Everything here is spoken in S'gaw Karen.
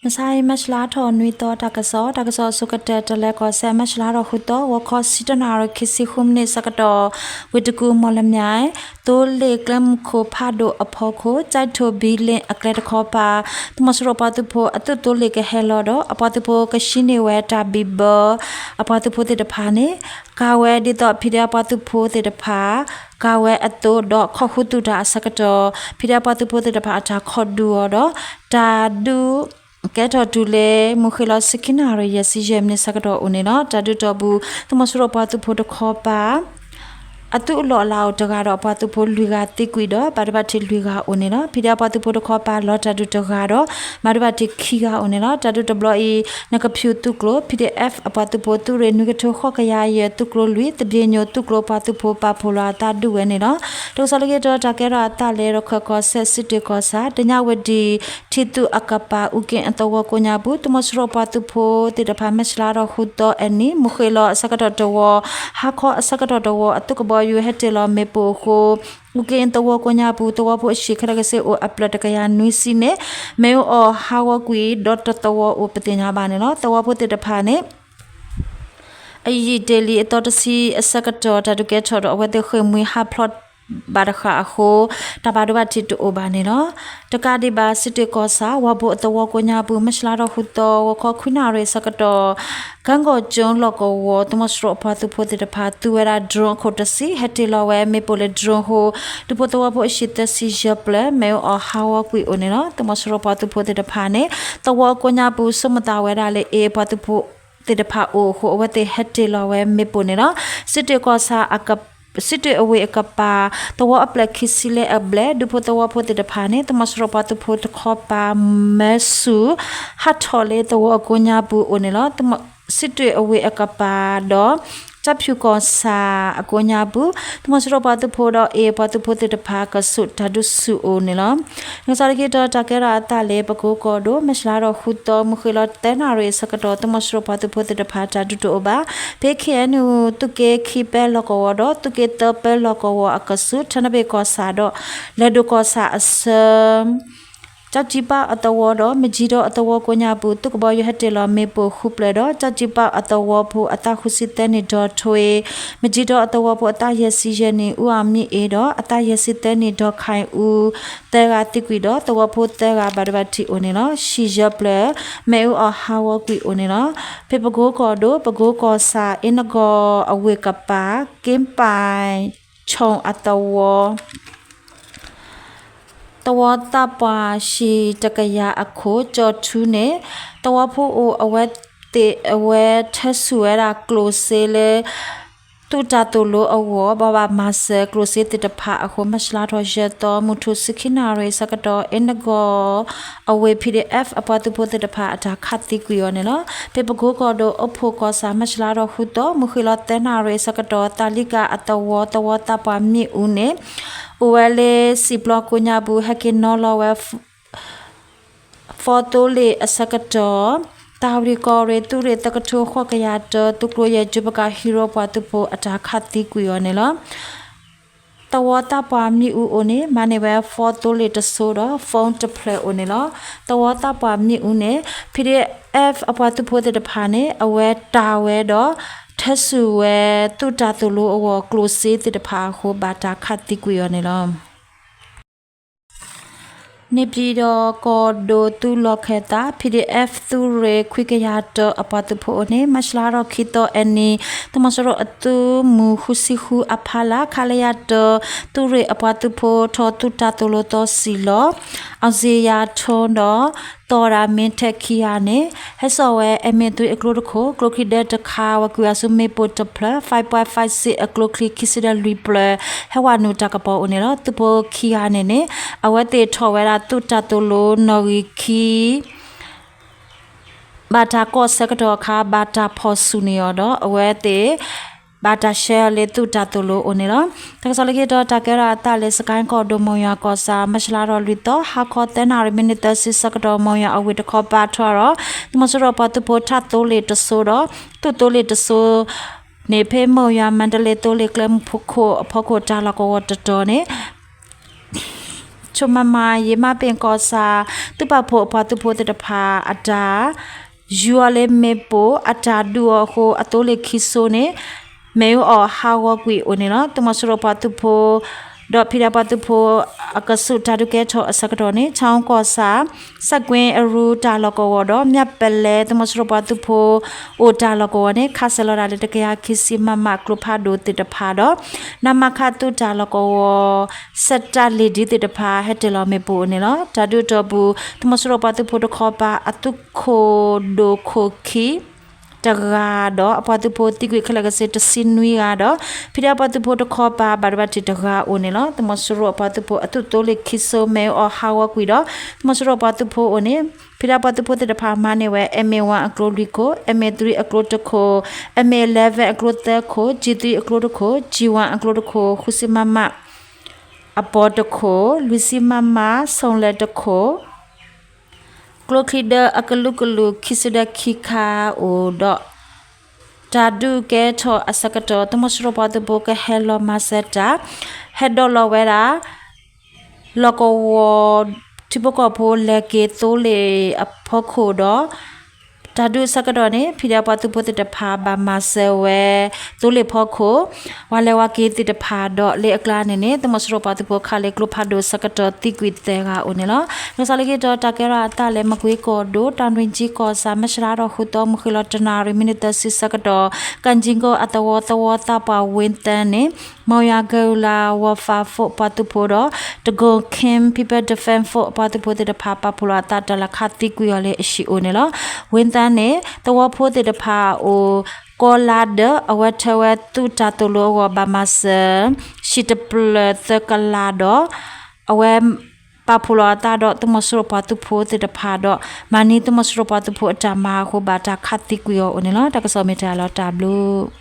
မဆါအံၤ မၢ်ၡလါထီၣ်နွံသီ တၢ်ကစီၣ်, တၢ်ကစီၣ်အဆိကတၢၢ် တလဲၤကီၢ်စဲၣ် မၢ်ၡလါထီၣ်ဃုသီ ဂီၤခီဆံတၢနၣ်ရံၣ် ခံဆံဃုမံးနံးဆၢကတီၢ် ဝ့ၢ်တကူၣ် မီၢ်လမၠဲၣ် သိလ့ၣ်ကျဲမုၢ်ခိၣ်ဖးဒိၣ်အဖီခိၣ် ကၠဲးထိၣ်ဘံလ့ၣ်အကျဲတခီပၤ သုးမီၤစိရိၤပှၤသုးဖိအသုးသိလ့ၣ်ကဟဲလီၤဒီး အပှၤသုးဖိကရှံန့ၢ်ဝဲတၢ်ဘံၣ်ဘၢ အပှၤသုးဖိသ့ၣ်တဖၣ်န့ၣ် ကၤဝဲဒ်သိး ဖံးဒဲး အပှၤသုးဖိသ့ၣ်တဖၣ် ကၤဝဲအသိးဒီး ခိးဃုသူၣ်တၢ်အဆၢကတီၢ် ဖံးဒဲး အပှၤသုးဖိသ့ၣ်တဖၣ်အတၢ်ခိးဒုးအီၤဒီး တၢ်ဒုး ကဲထီၣ်တုၤလၢ မုၢ်ဃ့ၢ်လီၤဆံခံနၣ်ရံၣ် ယဲၢ်ဆံယဲၢ်မံးနံးဆၢကတီၢ်အိၣ်န့ၣ်လီၤ. တၢ်ဒုးတီၢ်ပူၤ သုးမီၤစိရိၤပှၤသုးဖိတခီပၤ အသုးအလီၢ်အလၤအိၣ်တဂၤဒီး အပှၤသုးဖိလွံၢ်ဂၤသံကွံာ်ဒီး ဘၣ်ဒိဘၣ်ထံးလွံၢ်ဂၤအိၣ်န့ၣ်လီၤ. ဖံးဒဲး အပှၤသုးဖိတခီပၤ လီၤတၢ်ဒုးတဂၤဒီး ဘၣ်ဒိဘၣ်ထံးခံဂၤအိၣ်န့ၣ်လီၤ. တၢ်ဒုးတဘျီအံၤ နကဖၠူၣ်သုးကျိၤ PDF အပှၤသုးဖိ သုးရ့ၣ်နွံကထိ ဃိးကယၤယဲၢ် သုးကျိၤလွံၢ် သဘျ့ညိၣ်သုးကျိၤ ပှၤသုးဖိပာ်ဖှိၣ်လီၤအသးဒုးဝဲန့ၣ်လီၤ. တၢ်ကစီၣ်လၢခံတခါ တၢ်ကဲထီၣ်အသးလၢ ရခၢၣ်ကီၢ်စဲၣ် စံးတ့ၢ်ကီၢ်ဆၣ် တညဝ့ၢ်ဒံၣ် ထံသုးအကပၤ အူက့အသဝီကိးညါပူၤ သုးမီၤစိရိၤပှၤသုးဖိသ့ၣ်တဖၣ် မၢ်ၡလါထီၣ်ဃုသီအနံၤ မုၢ်ဃ့ၢ်လီၤအဆၢကတီၢ်တဝီ ဟါခီအဆၢကတီၢ်တဝီ အသုးကဘီယူၤဟဲတ့ၢ်လီၤမ့ၣ်ပိၢ်အဃိ အူက့အသဝီကိးညါပူၤ သဝီဖိအဟံၣ်ခဲလၢာ်ခဲဆ့အိၣ်အဖျၢၣ်တကယၤနွံဆံန့ၣ် မ့ၣ်အူအီၣ်ဟးဂီၤကွံာ်ဒီးတသဝီအိၣ်ပသ့ၣ်ညါဘၣ်န့ၣ်လီၤ. သဝီဖိသ့ၣ်တဖၣ်န့ၣ် အယံာ်တ့ၢ်လံအသီတဆံအဆၢကတီၢ် တၢ်ဒုးကဲထီၣ်ဒီး အဝဲသ့ၣ်ဃ့ၢ်မှံဟးဖျိးဘၣ်တဃၣ်အဃိ တၢ်ဘၣ်ဒိဘၣ်ထံးတအိၣ်ဘၣ်န့ၣ်လီၤ. တကးဒံးဘၣ် စံးတ့ၢ်ကီၢ်ဆၣ် ဝၣ်ဘိအသဝီကိးညါပူၤ မၢ်ၡလါထီၣ်ဃုသီ ဂီၤခီခွံနၣ်ရံၣ်အဆၢကတီၢ် ကၢၣ်ကီၣ်ကၠိလီၢ်ကဝီၤ သုးမီၤစိရိၤအပှၤသုးဖိသ့ၣ်တဖၣ် သူဝဲဒၣ် drone အခိၣ်တဆံ ဟဲတ့ၢ်လီၤဝဲမ့ၣ်ပိၢ်လၢ drone အဃိ သုးဖိသဝီဖိအဟံၣ်သၢဆံယဲၢ်ဖျၢၣ် မ့ၣ်အူအီၣ်ဟးဂီၤကွံာ်အိၣ်န့ၣ်လီၤ. သုးမီၤစိရိၤပှၤသုးဖိသ့ၣ်တဖၣ်န့ၣ် သဝီကိးညါပူၤ ဆိကမိၣ်သးဝဲဒၣ်လၢ အ့ၣ် အပှၤသုးဖိသ့ၣ်တဖၣ်အိၣ်အဃိ အဝဲသ့ၣ်ဟဲတ့ၢ်လီၤဝဲမ့ၣ်ပိၢ်န့ၣ်လီၤ. စံးတ့ၢ်ကီၢ်ဆၣ် စံးတ့ၢ်အဝ့ၢ်အကပၤ သဝီအပျဲၢ်ခံဆံလၢအဘျဲၣ် ဒူဖိသဝီဖိသ့ၣ်တဖၣ်န့ၣ် သုးမီၤစိရိၤပှၤသုးဖိတခီပၤ မဲဆူၣ် ဟးထီၣ်လၢသဝီအကိးညါပူၤအိၣ်န့ၣ်လီၤ. စံးတ့ၢ်အဝ့ၢ်အကပၤဒီး ကၠီဖၠူၣ်ကီၢ်ဆၣ်အကိးညါပူၤ သုးမီၤစိရိၤပှၤသုးဖိဒီး အ့ၣ် ပှၤသုးဖိသ့ၣ်တဖၣ် ကဆူးတၢ်ဒုးဆူၣ်အိၣ်န့ၣ်လီၤ. တၢ်ကစီၣ်လၢခံတခါ တၢ်ကဲထီၣ်အသးလၢ ပကိကီၢ်ဒိၣ် မၢ်ၡလါထီၣ်ဃုသီ မုၢ်ဃ့ၢ်လီၤသၢနၣ်ရံၣ်အဆၢကတီၢ် သုးမီၤစိရိၤပှၤသုးဖိသ့ၣ်တဖၣ် တၢ်ဒုးတအိၣ်ဘၣ်. ဖဲ ခ့ၣ်အဲၣ်ယူၣ် သုးက့ခံပၢလီၢ်ကဝီၤဒီး သုးက့သၢပၢလီၢ်ကဝီၤအကဆူး ထၢနဘ့ၣ်ကီၢ်ဆၣ်ဒီး လဲၤဒိၣ်ကီၢ်ဆၣ်အဆၢ ကၠီကၠံပၣ်အသဝီဒီး မ့ၢ်ကၠံဒီအသဝီကိးညါပူၤ သုးကဘီယူၤဟဲတ့ၢ်လီၤမ့ၣ်ပိၢ်ဃုဖျၢၣ်ဒီး ကၠီကၠံပၣ်အသဝီဖိအသးဃုဆံသၢနံၣ် ဒီးထွ့ မ့ၢ်ကၠံဒီအသဝီဖိအသးယဲၢ်ဆံယဲၢ်နံၣ် အူအမံအ့ဒီး အသးယဲၢ်ဆံသၢနံၣ် ဒီးခၢၣ်အူ သၢဂၤသံကွံာ်ဒီး သဝီဖိသၢဂၤဘၣ်ဒိဘၣ်ထံးအိၣ်န့ၣ်လီၤ. ဟံၣ်ယဲၢ်ဖျၢၣ် မ့ၣ်အူအီၣ်ဟးဂီၤကွံာ်အိၣ်န့ၣ်လီၤ. ဖဲပကိကီၢ်ဒိၣ် ပကိကီၢ်ဆၣ် အ့နဂီၢ်အဝ့ၢ်ကပၤ က့ပၢ် ဆိၣ်အသဝီ သဝီသးပှၢ်ဟံၣ်တကယၤအခိၣ် ကၠီၣ်ထူန့ၣ် သဝီဖိအိၣ်အဝဲသ့ၣ်အဝဲထၢဆူၣ်ဝဲဒၣ်ကျိၣ်စ့လၢ သုးတၢ်သိၣ်လိအဂီၢ် ဘၣ်ဘၣ်မၤစၢၤကျိၣ်စ့သ့ၣ်တဖၣ်အဃိ မၢ်ၡလါထီၣ်ယဲၢ်သီ မုၢ်ထူၣ်ဆံခံနၣ်ရံၣ်အဆၢကတီၢ် အ့နဂီၢ်အဝ့ၢ် PDF အပှၤသုးဖိသ့ၣ်တဖၣ်အတၢ်ခးသံကွံာ်အီၤန့ၣ်လီၤ. ဖဲပကိကီၢ်ဒိၣ် အိၣ်ဖှိၣ်ကီၢ်ဆၣ် မၢ်ၡလါထီၣ်ဃုသီ မုၢ်ဃ့ၢ်လီၤသၢနၣ်ရံၣ်အဆၢကတီၢ် သးလံကၣ်အသဝီ သဝီသးပှၢ်မ့ၣ်အူန့ၣ် အိၣ်ဝဲလၢစံၣ်ပျီကိးညါပူၤ ဟဲက့ၤနီၤလီၤဝဲ ဖီသိလ့ၣ်အဆၢကတီၢ် တၢ်ဝံၤကီၢ်ရ့ၣ် သုးရ့ၣ်သၢကထိဃိးကယၤတၢ သုးကျိၤယဲၢ်ကၠိပကးဟံးရိပှၤသုးဖိအတၢ်ခးသံကွံာ်အီၤန့ၣ်လီၤ. သဝီသးပှၢ်မ့ၣ်အူအိၣ်န့ၣ် မၤန့ၢ်ဝဲဖီသိလ့ၣ်တစိၤဒီး phone တဖျၢၣ်အိၣ်န့ၣ်လီၤ. သဝီသးပှၢ်မ့ၣ်အူန့ၣ် PDF အပှၤသုးဖိသ့ၣ်တဖၣ်န့ၣ် အဝဲတၢ်ဝဲဒီး ထၢဆူၣ်ဝဲသုးတၢ်သိၣ်လိအဂီၢ် ကျိၣ်စ့သ့ၣ်တဖၣ်အဃိ ဘၣ်တၢ်ခးသံကွံာ်အီၤန့ၣ်လီၤ. န့ၣ်ပၠံၣ်ဒီးကီၢ်ဒိၣ်သုးလီၢ်ခၢၣ်သး PDF သုးရ့ၣ်ခွံကယၤတၢ အပှၤသုးဖိအိၣ်န့ၣ် မၢ်ၡလါထီၣ်ခံသီအနံၤ သုးမီၤစိရိၤအသုးမုၢ်ဃုဆံဃုအဖီလာ် ခလရ တၢ သုးရ့ၣ်အပှၤသုးဖိထီၣ်သုးတၢ်သိၣ်လိသီစံၣ်လီၤ အောင်ဇေယျထွန်းဒီး သော်ဒါမင်းထက် ခံဂၤန့ၣ် ဟဲစိာ်ဝဲ အဲမ့ၢ်သွံအကျိတခိၣ် ကျိချံဒၢတခါ ဝဲကွံာ်အီၤဆူမ့ၣ်ပိၢ်တဖျၢၣ် five point five six အကျိချံခံဆံဒီးလွံၢ်ဖျၢၣ် ဟဲဝဲနုာ်တၢ်ကပီၤအိၣ်န့ၣ်လီၤ. သုးဖိခံဂၤန့ၣ်န့ၣ် အဝဲသ့ၣ်ထီၣ်ဝဲဒၣ်သုးတၢ်သိၣ်လိနီၣ်ဂံၢ်ခံ ဘၣ်တၢ်ကိးဆၢကတီၢ်အခါ ဘၣ်တၢ်ဖီၣ်ဆူၣ်န့ၢ်အီၤဒီး အဝဲသ့ၣ် ဘၣ်တၢ်ဆှၢအီၤလၢသုးတၢ်သိၣ်လိအအိၣ်န့ၣ်လီၤ. တၢ်ကစီၣ်လၢခံတခါ တၢ်ကဲထီၣ်အသးလၢ စကဲၣ်ကီၢ်ဒိၣ် မိၢ်ယွၤကီၢ်ဆၣ် မၢ်ၡလါထီၣ်လွံၢ်သီ ဟါခီသၢနၣ်ရံၣ် မံးနံးသၢဆံဆၢကတီၢ် မိၢ်ယွၤအဝ့ၢ်တခီပၤထီၣ်ဒီး သုးမီၤစိရိၤပှၤသုးဖိထးသိလ့ၣ်တစိၤဒီး သုးသိလ့ၣ်တစိၤန့ၣ် ဖဲမိၢ်ယွၤမၤတလ့ၣ်သိလ့ၣ်ကျဲမုၢ်ခိၣ်အဖီခိၣ်တၢ်လီၢ်ကဝီၤတတီၤန့ၣ် ဆိမမါ ယမးပ့ၣ်ကီၢ်ဆၣ် သုးပာ်ဖှိၣ်အပှၤသုးဖိသ့ၣ်တဖၣ်အတၢ် ယူၤအီၤလၢမ့ၣ်ပိၢ် အတၢ်ဒုးအီၤအဃိ အသိလ့ၣ်ခံစိန့ၣ် မ့ၣ်အူအီၣ်ဟးဂီၤကွံာ်အိၣ်န့ၣ်လီၤ. သုးမီၤစိရိၤပှၤသုးဖိ ဒီးဖံးဒဲးပှၤသုးဖိ အကဆူးတၢ်ဒုးကဲထီၣ်အဆၢကတီၢ်န့ၣ် ခၠၣ်အူကီၢ်ဆၣ် စဲးကွ့အရူတၢ်လီၢ်ကဝီၤဒီး မၠၣ်ပလဲ သုးမီၤစိရိၤပှၤသုးဖိ အိၣ်တၢ်လီၢ်ကဝီၤန့ၣ် ခးစဲးလီၤတၢ်လၢတကယၤခံဆံ မမ ကျိဖးဒိၣ်သ့ၣ်တဖၣ်ဒီး နမခ သုးတၢ်လီၢ်ကဝီၤ စဲးတၢ်လ့ၣ်ဒံးသ့ၣ်တဖၣ် ဟဲတ့ၢ်လီၤမ့ၣ်ပိၢ်အိၣ်န့ၣ်လီၤ. တၢ်ဒုးအတီၢ်ပူၤ သုးမီၤစိရိၤပှၤသုးဖိတခီပၤ အသုးခိၣ်ဒိၣ်ခိၣ်ခံ တဂၤဒီး အပှၤသုးဖိသံကွံာ်ခဲလၢာ်ကဆ့ တဆံနွံဂၤဒီး ဖံးဒဲးပှၤသုးဖိတခီပၤ ဘၣ်ဒိဘၣ်ထံးတဂၤအိၣ်န့ၣ်လီၤ. သုးမီၤစိရိၤအပှၤသုးဖိအသုးသိလ့ၣ်ခံစိ မ့ၣ်အူအီၣ်ဟးဂီၤကွံာ်ဒီး သုးမီၤစိရိၤပှၤသုးဖိအိၣ်န့ၣ် ဖံးဒဲးပှၤသုးဖိသ့ၣ်တဖၣ်မၤန့ၢ်ဝဲ M A one အကျိလွံၢ်ခိၣ်, M A three အကျိတခိၣ်, M A eleven အကျိသၢခိၣ်, G three အကျိတခိၣ်, G one အကျိတခိၣ်, ဃုဆံ မမ အပီတခိၣ်, လွံၢ်ဆံ မမ ဆီလဲတခိၣ် ကျိချံဒၢအကလုာ်ကလုာ် ခံဆံဒၢခံခါအိၣ်ဒီး တၢ်ဒုးကဲထီၣ်အဆၢကတီၢ် သုးမီၤစိရိၤပှၤသုးဖိကဟဲလီၤမၤစၢၤတၢ် ဟဲဒိးလီၤဝဲဒၣ် လီၢ်ကဝီၤ ထံဖိကီၢ်ဖိလဲၤက့ၤသိလ့ၣ်အဖီခိၣ်ဒီး တၢ်ဒုးအဆၢကတီၢ်န့ၣ် ဖံးဒဲးပှၤသုးဖိသ့ၣ်တဖၣ်ဘၣ်မၤစၢၤဝဲ သိလ့ၣ်ဖီခိၣ် ဝၤလဲၤဝၤက့ၤသ့ၣ်တဖၣ်ဒီး လၢအကျါန့ၣ်န့ၣ် သုးမီၤစိရိၤပှၤသုးဖိခးလ့ကျိဖးဒိၣ်အဆၢကတီၢ်သံကွံာ်သၢဂၤအိၣ်န့ၣ်လီၤ. နကစးလၢခံတီၤ တၢ်ကဲထီၣ်အသးလၢ မကွ့ကီၢ်ဒိၣ် တၢ်နွံကၠံကီၢ်ဆၣ် မၢ်ၡးလါထီၣ်ဃုသီ မုၢ်ဃ့ၢ်လီၤတနၣ်ရံၣ် မံးနံးသၢဆံဆၢကတီၢ် ကၣ်ကၠံကိၣ်အသဝီ သဝီသးပှၢ်ဝ့သၢန့ၣ် မီယွၤကရူၢ်လၢ Warfare Force ပှၤသုးဖိဒီး တကိၣ် Karen People Defense Force ပှၤသုးဖိသ့ၣ်တဖၣ် ပာ်ဖှိၣ်လီၤအသးတၢ်လၢခးသံကွံာ်အီၤလၢအဟံၣ်အိၣ်န့ၣ်လီၤ. ဝ့သၢန့ၣ် သဝီဖိသ့ၣ်တဖၣ်အိၣ် ကီလါဒၢး အဝဲထၢဝဲသုးတၢ်သိၣ်လိအဂီၢ် ဘၣ်မၤစၢၤ ဟံၣ်တဖျၢၣ်သၢကလးဒီး အဝဲ ပာ်ဖှိၣ်လီၤအသးဒီး သုးမီၤစိရိၤပှၤသုးဖိသ့ၣ်တဖၣ်ဒီး မၤန့ၢ်သုးမီၤစိရိၤပှၤသုးဖိအတၢ်မၤအဃိ ဘၣ်တၢ်ခးသံကွံာ်အီၤအိၣ်န့ၣ်လီၤ. တၢ်ကစီၣ်မ့ၢ်တၢ်လီၤတၢ်ဘျုး